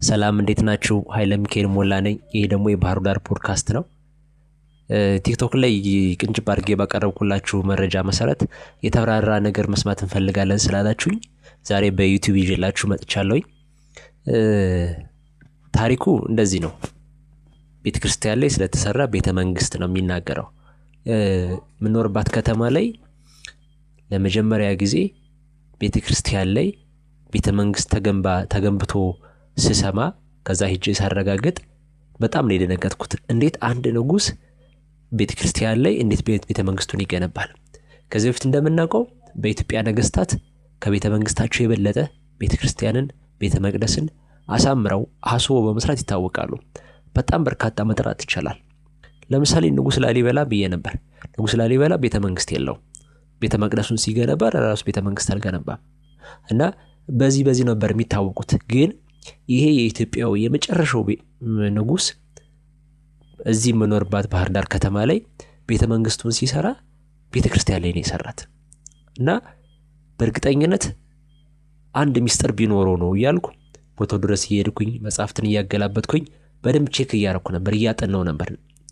ሰላም እንዴት ናችሁ? ኃይለ ሚካኤል ሞላ ነኝ። ይሄ ደግሞ የባህር ዳር ፖድካስት ነው። ቲክቶክ ላይ ቅንጭብ አድርጌ ባቀረብኩላችሁ መረጃ መሰረት የተብራራ ነገር መስማት እንፈልጋለን ስላላችሁኝ ዛሬ በዩቲዩብ ይዤላችሁ መጥቻለሁኝ። ታሪኩ እንደዚህ ነው። ቤተ ክርስቲያን ላይ ስለተሰራ ቤተ መንግስት ነው የሚናገረው። የምኖርባት ከተማ ላይ ለመጀመሪያ ጊዜ ቤተ ክርስቲያን ላይ ቤተ መንግስት ተገንብቶ ስሰማ ከዛ ሄጄ ሳረጋግጥ በጣም ነው የደነገጥኩት። እንዴት አንድ ንጉስ ቤተ ክርስቲያን ላይ እንዴት ቤተ መንግስቱን ይገነባል? ከዚህ በፊት እንደምናውቀው በኢትዮጵያ ነገስታት ከቤተ መንግስታቸው የበለጠ ቤተ ክርስቲያንን፣ ቤተ መቅደስን አሳምረው አስውበው በመስራት ይታወቃሉ። በጣም በርካታ መጥራት ይቻላል። ለምሳሌ ንጉስ ላሊበላ ብዬ ነበር። ንጉስ ላሊበላ ቤተ መንግስት የለውም። ቤተ መቅደሱን ሲገነባ ለራሱ ቤተ መንግስት አልገነባም እና በዚህ ነበር የሚታወቁት። ግን ይሄ የኢትዮጵያው የመጨረሻው ንጉስ እዚህ የምኖርባት ባህር ዳር ከተማ ላይ ቤተ መንግስቱን ሲሰራ ቤተ ክርስቲያን ላይ ነው የሰራት እና በእርግጠኝነት አንድ ሚስጥር ቢኖረው ነው እያልኩ ቦታው ድረስ እየሄድኩኝ መጽሐፍትን እያገላበጥኩኝ በደንብ check እያረኩ ነበር፣ እያጠናው ነበር።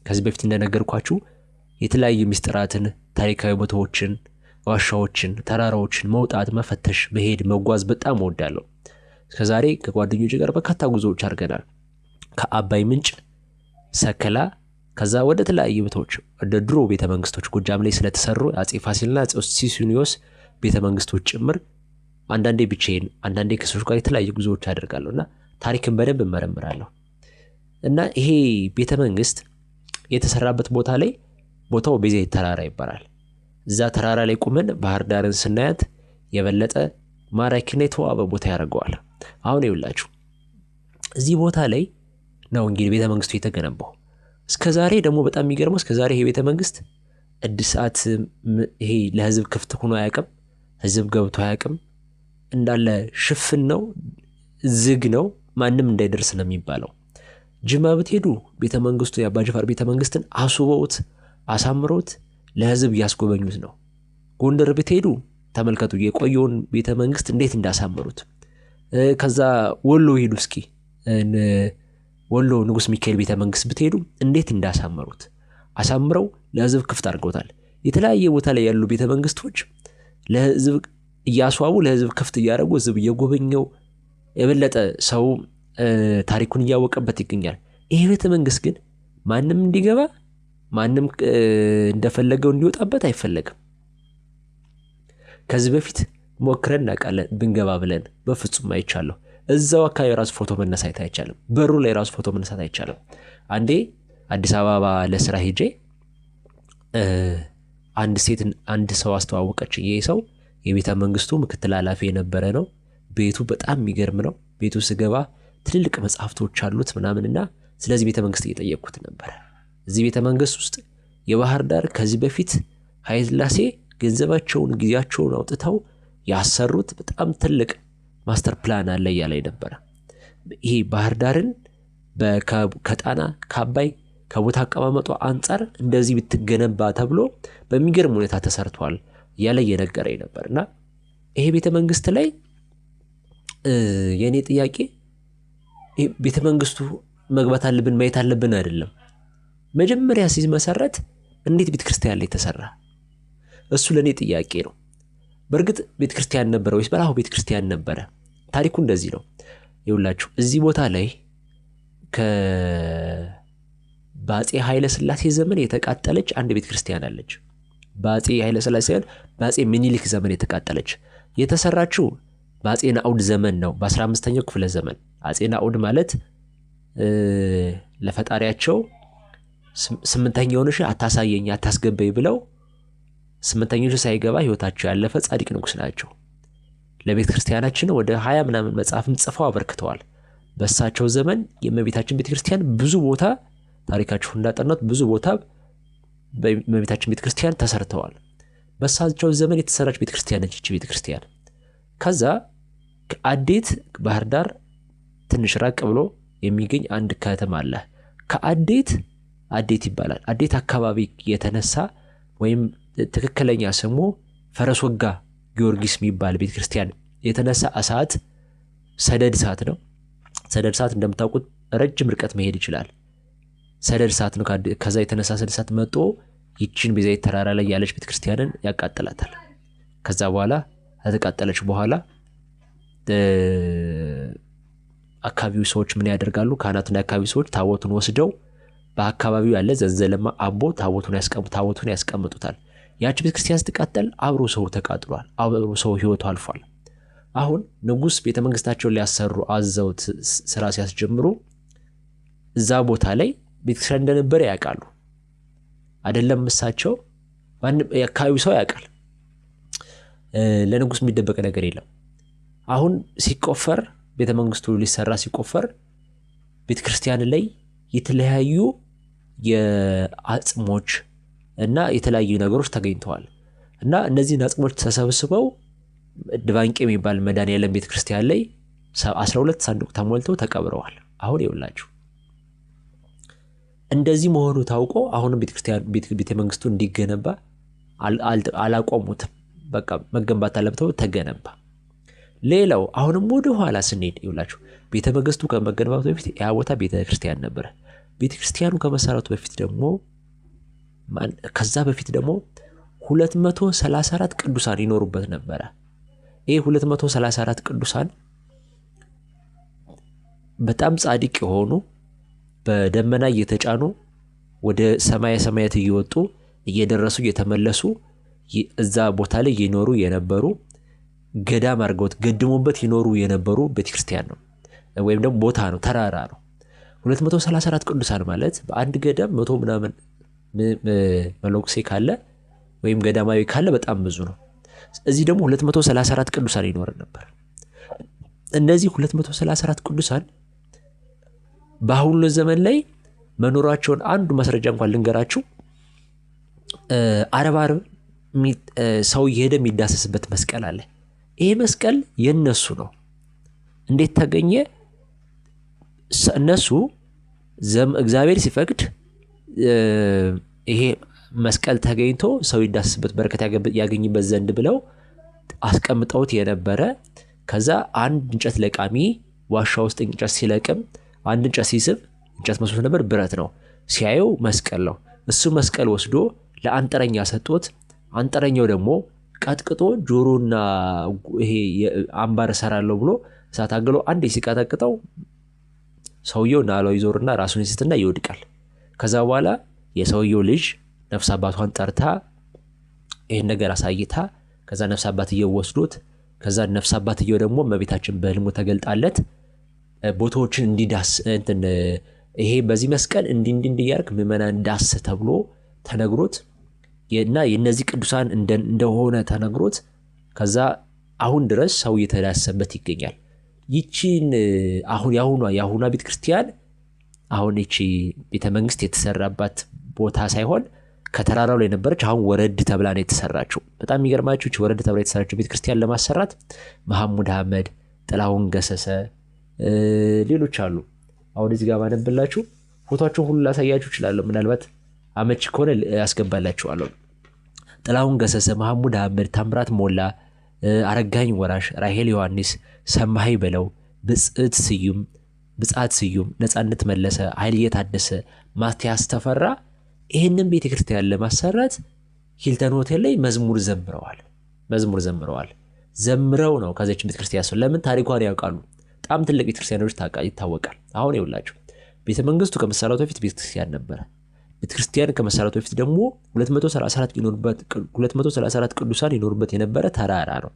ከዚህ በፊት እንደነገርኳችሁ የተለያዩ ሚስጥራትን፣ ታሪካዊ ቦታዎችን፣ ዋሻዎችን፣ ተራራዎችን መውጣት፣ መፈተሽ፣ መሄድ፣ መጓዝ በጣም እወዳለሁ። እስከዛሬ ከጓደኞች ጋር በርካታ ጉዞዎች አድርገናል። ከአባይ ምንጭ ሰከላ፣ ከዛ ወደ ተለያዩ ቦታዎች ወደ ድሮ ቤተ መንግስቶች ጎጃም ላይ ስለተሰሩ አፄ ፋሲልና አፄ ሱስንዮስ ቤተ መንግስቶች ጭምር አንዳንዴ ብቻዬን አንዳንዴ ከሰዎች ጋር የተለያዩ ጉዞዎች አደርጋለሁ እና ታሪክን በደንብ እመረምራለሁ። እና ይሄ ቤተ መንግስት የተሰራበት ቦታ ላይ ቦታው ቤዛዊት ተራራ ይባላል። እዛ ተራራ ላይ ቁመን ባህር ዳርን ስናያት የበለጠ ማራኪና የተዋበ ቦታ ያደርገዋል። አሁን ይኸውላችሁ እዚህ ቦታ ላይ ነው እንግዲህ ቤተ መንግስቱ የተገነባው። እስከዛሬ ደግሞ በጣም የሚገርመው እስከዛሬ ይሄ ቤተ መንግስት እድሳት ይሄ ለህዝብ ክፍት ሆኖ አያውቅም። ህዝብ ገብቶ አያውቅም። እንዳለ ሽፍን ነው፣ ዝግ ነው፣ ማንም እንዳይደርስ ነው የሚባለው። ጅማ ብትሄዱ ቤተ መንግስቱ የአባጅፋር ቤተ መንግስትን አስውበውት አሳምረውት ለህዝብ እያስጎበኙት ነው። ጎንደር ብትሄዱ ተመልከቱ የቆየውን ቤተ መንግስት እንዴት እንዳሳመሩት። ከዛ ወሎ ሄዱ እስኪ ወሎ ንጉስ ሚካኤል ቤተ መንግስት ብትሄዱ እንዴት እንዳሳመሩት አሳምረው ለህዝብ ክፍት አድርገውታል። የተለያየ ቦታ ላይ ያሉ ቤተ መንግስቶች ለህዝብ እያስዋቡ ለህዝብ ክፍት እያደረጉ ህዝብ እየጎበኘው የበለጠ ሰው ታሪኩን እያወቀበት ይገኛል። ይሄ ቤተ መንግስት ግን ማንም እንዲገባ ማንም እንደፈለገው እንዲወጣበት አይፈለግም። ከዚህ በፊት ሞክረን እናውቃለን ብንገባ ብለን፣ በፍጹም አይቻለሁ። እዛው አካባቢ ራሱ ፎቶ መነሳት አይቻልም። በሩ ላይ ራሱ ፎቶ መነሳት አይቻልም። አንዴ አዲስ አበባ ለስራ ሄጄ አንድ ሴት አንድ ሰው አስተዋወቀች። ይሄ ሰው የቤተ መንግስቱ ምክትል ኃላፊ የነበረ ነው። ቤቱ በጣም የሚገርም ነው። ቤቱ ስገባ ትልልቅ መጽሐፍቶች አሉት ምናምንና ስለዚህ ቤተ መንግስት እየጠየቅኩት ነበረ። እዚህ ቤተ መንግስት ውስጥ የባህር ዳር ከዚህ በፊት ኃይለ ሥላሴ ገንዘባቸውን ጊዜያቸውን አውጥተው ያሰሩት በጣም ትልቅ master plan አለ እያለ ነበረ። ይሄ ባህር ዳርን ከጣና ከአባይ ከቦታ አቀማመጧ አንጻር እንደዚህ ብትገነባ ተብሎ በሚገርም ሁኔታ ተሰርቷል እያለ እየነገረኝ ነበር። እና ይሄ ቤተ መንግስት ላይ የእኔ ጥያቄ ቤተ መንግስቱ መግባት አለብን ማየት አለብን አይደለም። መጀመሪያ ሲመሰረት እንዴት ቤተ ክርስቲያን ላይ ተሰራ? እሱ ለእኔ ጥያቄ ነው። በእርግጥ ቤተ ክርስቲያን ነበረ ወይስ በላሁ ቤተ ክርስቲያን ነበረ? ታሪኩ እንደዚህ ነው። ይኸውላችሁ እዚህ ቦታ ላይ በአፄ ኃይለ ሥላሴ ዘመን የተቃጠለች አንድ ቤተ ክርስቲያን አለች። በአፄ ኃይለ ሥላሴ ሳይሆን በአፄ ምኒልክ ዘመን የተቃጠለች የተሰራችው በአፄ ናኦድ ዘመን ነው። በ15ኛው ክፍለ ዘመን አፄ ናኦድ ማለት ለፈጣሪያቸው ስምንተኛውን ሺህ አታሳየኝ አታስገበኝ ብለው ስምንተኛው ሺህ ሳይገባ ህይወታቸው ያለፈ ጻድቅ ንጉስ ናቸው። ለቤተ ክርስቲያናችን ወደ 20 ምናምን መጽሐፍም ጽፈው አበርክተዋል። በእሳቸው ዘመን የእመቤታችን ቤተ ክርስቲያን ብዙ ቦታ ታሪካችሁ እንዳጠናት ብዙ ቦታ በእመቤታችን ቤተ ክርስቲያን ተሰርተዋል። በእሳቸው ዘመን የተሰራች ቤተ ክርስቲያን ነች ይህች ቤተ ክርስቲያን። ከዛ ከአዴት ባህር ዳር ትንሽ ራቅ ብሎ የሚገኝ አንድ ከተማ አለ። ከአዴት አዴት ይባላል። አዴት አካባቢ የተነሳ ወይም ትክክለኛ ስሙ ፈረስ ወጋ ጊዮርጊስ የሚባል ቤተክርስቲያን የተነሳ እሳት ሰደድ እሳት ነው። ሰደድ እሳት እንደምታውቁት ረጅም ርቀት መሄድ ይችላል። ሰደድ እሳት ነው። ከዛ የተነሳ ሰደድ እሳት መጥቶ ይችን ቤዛዊት ተራራ ላይ ያለች ቤተክርስቲያንን ያቃጥላታል። ከዛ በኋላ ከተቃጠለች በኋላ አካባቢው ሰዎች ምን ያደርጋሉ? ካህናቱና የአካባቢው ሰዎች ታቦቱን ወስደው በአካባቢው ያለ ዘንዘለማ አቦ ታቦቱን ያስቀምጡታል። ያቺ ቤተክርስቲያን ስትቃጠል አብሮ ሰው ተቃጥሏል። አብሮ ሰው ህይወቱ አልፏል። አሁን ንጉሥ ቤተመንግስታቸውን ሊያሰሩ አዘውት ስራ ሲያስጀምሩ እዛ ቦታ ላይ ቤተክርስቲያን እንደነበረ ያውቃሉ። አይደለም እሳቸው፣ የአካባቢው ሰው ያውቃል። ለንጉሥ የሚደበቅ ነገር የለም። አሁን ሲቆፈር ቤተመንግስቱ ሊሰራ ሲቆፈር ቤተክርስቲያን ላይ የተለያዩ የአጽሞች እና የተለያዩ ነገሮች ተገኝተዋል። እና እነዚህን አጽሞች ተሰብስበው ድባንቄ የሚባል መድኃኔዓለም ቤተክርስቲያን ላይ 12 ሳንዱቅ ተሞልተው ተቀብረዋል። አሁን ይኸውላችሁ እንደዚህ መሆኑ ታውቆ አሁንም ቤተክርስቲያን ቤተመንግስቱ እንዲገነባ አላቆሙትም። በቃ መገንባት አለበት ተገነባ። ሌላው አሁንም ወደ ኋላ ስንሄድ ይኸውላችሁ ቤተመንግስቱ ከመገንባቱ በፊት ያ ቦታ ቤተክርስቲያን ነበረ። ቤተክርስቲያኑ ከመሰረቱ በፊት ደግሞ ከዛ በፊት ደግሞ 234 ቅዱሳን ይኖሩበት ነበረ። ይህ 234 ቅዱሳን በጣም ጻድቅ የሆኑ በደመና እየተጫኑ ወደ ሰማየ ሰማያት እየወጡ እየደረሱ እየተመለሱ እዛ ቦታ ላይ ይኖሩ የነበሩ ገዳም አድርገውት ገድሞበት ይኖሩ የነበሩ ቤተክርስቲያን ነው፣ ወይም ደግሞ ቦታ ነው፣ ተራራ ነው። 234 ቅዱሳን ማለት በአንድ ገዳም መቶ ምናምን መነኩሴ ካለ ወይም ገዳማዊ ካለ በጣም ብዙ ነው። እዚህ ደግሞ 234 ቅዱሳን ይኖር ነበር። እነዚህ 234 ቅዱሳን በአሁኑ ዘመን ላይ መኖራቸውን አንዱ ማስረጃ እንኳን ልንገራችሁ። አረብ አረብ ሰው እየሄደ የሚዳሰስበት መስቀል አለ። ይሄ መስቀል የነሱ ነው። እንዴት ተገኘ? እነሱ እግዚአብሔር ሲፈቅድ ይሄ መስቀል ተገኝቶ ሰው ይዳሰስበት በረከት ያገኝበት ዘንድ ብለው አስቀምጠውት የነበረ፣ ከዛ አንድ እንጨት ለቃሚ ዋሻ ውስጥ እንጨት ሲለቅም አንድ እንጨት ሲስብ እንጨት መስሎት ነበር፣ ብረት ነው። ሲያየው መስቀል ነው። እሱ መስቀል ወስዶ ለአንጥረኛ ሰጥቶት፣ አንጥረኛው ደግሞ ቀጥቅጦ ጆሮና ይሄ አምባር እሰራለሁ ብሎ እሳት አግሎ አንዴ ሲቀጠቅጠው ሰውየው ናላው ይዞርና ራሱን ይስትና ይወድቃል። ከዛ በኋላ የሰውየው ልጅ ነፍስ አባቷን ጠርታ ይህን ነገር አሳይታ ከዛ ነፍስ አባትየው ወስዶት ከዛ ነፍስ አባትየው ደግሞ እመቤታችን በህልሙ ተገልጣለት ቦታዎችን እንዲዳስ እንትን ይሄ በዚህ መስቀል እንዲህ እንዲህ እንዲያርግ ምዕመናን ዳስ ተብሎ ተነግሮት እና የነዚህ ቅዱሳን እንደሆነ ተነግሮት ከዛ አሁን ድረስ ሰው እየተዳሰበት ይገኛል። ይቺን አሁን የአሁኗ ቤተክርስቲያን አሁን ይቺ ቤተመንግስት የተሰራባት ቦታ ሳይሆን ከተራራው ላይ ነበረች። አሁን ወረድ ተብላ ነው የተሰራችው። በጣም የሚገርማችሁ ይቺ ወረድ ተብላ የተሰራችው ቤተክርስቲያን ለማሰራት መሐሙድ አህመድ፣ ጥላሁን ገሰሰ፣ ሌሎች አሉ። አሁን እዚህ ጋር ባነብላችሁ ፎቶቸውን ሁሉ ላሳያችሁ እችላለሁ። ምናልባት አመቺ ከሆነ ያስገባላችኋለሁ። ጥላሁን ገሰሰ፣ መሐሙድ አህመድ፣ ታምራት ሞላ፣ አረጋኝ ወራሽ፣ ራሄል ዮሐንስ፣ ሰማሀይ በለው፣ ብጽዕት ስዩም ብጻት ስዩም፣ ነፃነት መለሰ፣ ኃይልዬ ታደሰ፣ ማቲያስ ተፈራ ይህንን ቤተክርስቲያን ለማሰራት ሂልተን ሆቴል ላይ መዝሙር ዘምረዋል። መዝሙር ዘምረዋል። ዘምረው ነው ከዚች ቤተክርስቲያን ሰው ለምን ታሪኳን ያውቃሉ። በጣም ትልቅ ቤተክርስቲያኖች ይታወቃል። አሁን ይኸውላችሁ ቤተመንግስቱ ከመሰራቱ በፊት ቤተክርስቲያን ነበረ። ቤተክርስቲያን ከመሰራቱ በፊት ደግሞ 234 ቅዱሳን ይኖሩበት የነበረ ተራራ ነው።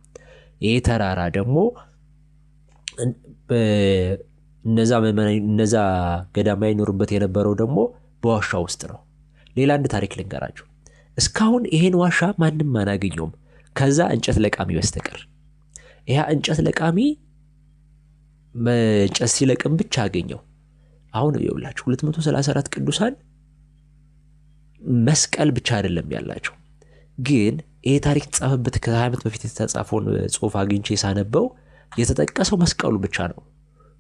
ይሄ ተራራ ደግሞ እነዛ ገዳማ ይኖሩበት የነበረው ደግሞ በዋሻ ውስጥ ነው። ሌላ አንድ ታሪክ ልንገራችሁ። እስካሁን ይሄን ዋሻ ማንም አናገኘውም ከዛ እንጨት ለቃሚ በስተቀር። ይህ እንጨት ለቃሚ እንጨት ሲለቅም ብቻ አገኘው። አሁን ይኸውላችሁ 234 ቅዱሳን መስቀል ብቻ አይደለም ያላቸው። ግን ይሄ ታሪክ የተጻፈበት ከ20 ዓመት በፊት የተጻፈውን ጽሑፍ አግኝቼ ሳነበው የተጠቀሰው መስቀሉ ብቻ ነው።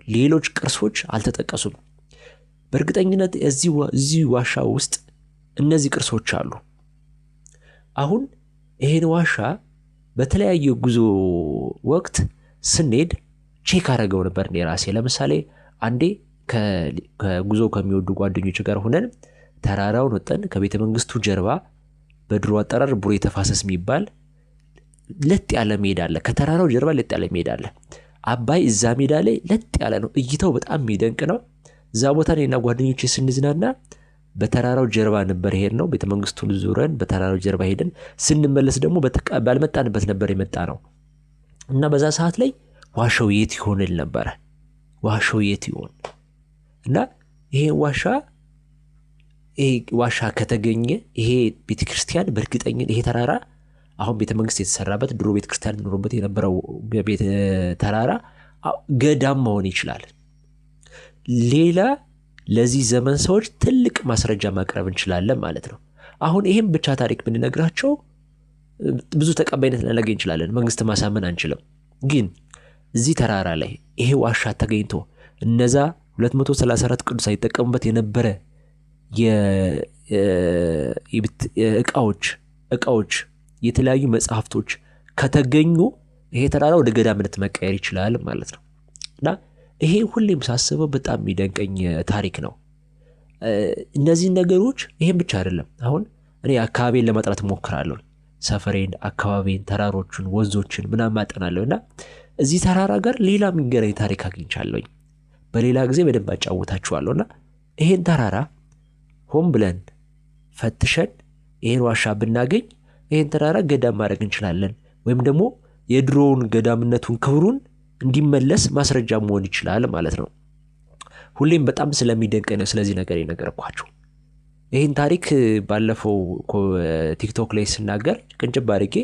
ሌሎች ቅርሶች አልተጠቀሱም። በእርግጠኝነት እዚህ ዋሻ ውስጥ እነዚህ ቅርሶች አሉ። አሁን ይሄን ዋሻ በተለያየ ጉዞ ወቅት ስንሄድ check አደረገው ነበር እኔ ራሴ። ለምሳሌ አንዴ ከጉዞ ከሚወዱ ጓደኞች ጋር ሆነን ተራራውን ወጠን ከቤተ መንግስቱ ጀርባ በድሮ አጠራር ቡሬ ተፋሰስ የሚባል ለጥ ያለ ሜዳ አለ። ከተራራው ጀርባ ለጥ ያለ ሜዳ አለ። አባይ እዛ ሜዳ ላይ ለጥ ያለ ነው። እይታው በጣም የሚደንቅ ነው። እዛ ቦታ እኔና ጓደኞቼ ስንዝናና በተራራው ጀርባ ነበር ሄድ ነው። ቤተ መንግስቱን ዙረን በተራራው ጀርባ ሄደን ስንመለስ ደግሞ ባልመጣንበት ነበር የመጣ ነው እና በዛ ሰዓት ላይ ዋሻው የት ይሆንል ነበረ። ዋሻው የት ይሆን እና ይሄ ዋሻ ይሄ ዋሻ ከተገኘ ይሄ ቤተክርስቲያን በእርግጠኝነት ይሄ ተራራ አሁን ቤተ መንግስት የተሰራበት ድሮ ቤተክርስቲያን ኖሮበት የነበረው ቤተ ተራራ ገዳም መሆን ይችላል። ሌላ ለዚህ ዘመን ሰዎች ትልቅ ማስረጃ ማቅረብ እንችላለን ማለት ነው። አሁን ይሄም ብቻ ታሪክ ብንነግራቸው ብዙ ተቀባይነት ላናገኝ እንችላለን። መንግስት ማሳመን አንችልም። ግን እዚህ ተራራ ላይ ይሄ ዋሻ ተገኝቶ እነዛ 234 ቅዱሳን ይጠቀሙበት የነበረ እቃዎች የተለያዩ መጽሐፍቶች ከተገኙ ይሄ ተራራ ወደ ገዳምነት መቀየር ይችላል ማለት ነው። እና ይሄ ሁሌም ሳስበው በጣም የሚደንቀኝ ታሪክ ነው። እነዚህን ነገሮች ይሄን ብቻ አይደለም። አሁን እኔ አካባቢን ለማጥራት እሞክራለሁ። ሰፈሬን፣ አካባቢን፣ ተራሮቹን፣ ወንዞችን ምናምን አጠናለሁ እና እዚህ ተራራ ጋር ሌላ የሚገናኝ ታሪክ አግኝቻለሁኝ። በሌላ ጊዜ በደንብ አጫውታችኋለሁ። እና ይሄን ተራራ ሆን ብለን ፈትሸን ይሄን ዋሻ ብናገኝ ይሄን ተራራ ገዳም ማድረግ እንችላለን። ወይም ደግሞ የድሮውን ገዳምነቱን ክብሩን እንዲመለስ ማስረጃ መሆን ይችላል ማለት ነው። ሁሌም በጣም ስለሚደንቀኝ ነው ስለዚህ ነገር የነገርኳችሁ። ይህን ታሪክ ባለፈው ቲክቶክ ላይ ስናገር ቅንጭብ አድርጌ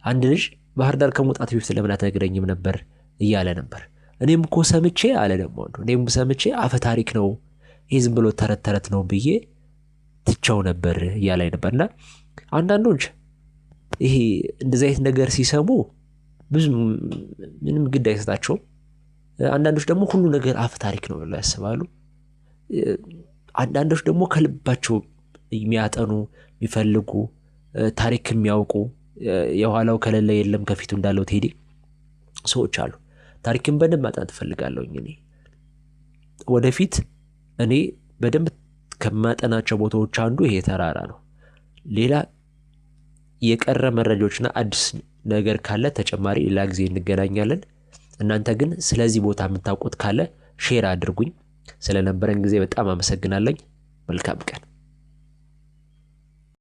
አንድ ልጅ ባህር ዳር ከመውጣት በፊት ለምን አትነግረኝም ነበር እያለ ነበር። እኔም እኮ ሰምቼ አለ ደግሞ አንዱ፣ እኔም ሰምቼ አፈ ታሪክ ነው ይሄ ዝም ብሎ ተረት ተረት ነው ብዬ ትቸው ነበር እያለ ነበር። እና አንዳንዶች ይሄ እንደዚህ አይነት ነገር ሲሰሙ ብዙ ምንም ግድ አይሰጣቸውም። አንዳንዶች ደግሞ ሁሉ ነገር አፈ ታሪክ ነው ብለው ያስባሉ። አንዳንዶች ደግሞ ከልባቸው የሚያጠኑ የሚፈልጉ ታሪክ የሚያውቁ የኋላው ከሌለ የለም ከፊቱ እንዳለው ቴዲ ሰዎች አሉ። ታሪክን በደንብ ማጥናት እፈልጋለሁኝ። እኔ ወደፊት እኔ በደንብ ከማጠናቸው ቦታዎች አንዱ ይሄ ተራራ ነው። ሌላ የቀረ መረጃዎችና አዲስ ነገር ካለ ተጨማሪ ሌላ ጊዜ እንገናኛለን። እናንተ ግን ስለዚህ ቦታ የምታውቁት ካለ share አድርጉኝ። ስለነበረን ጊዜ በጣም አመሰግናለኝ። መልካም ቀን።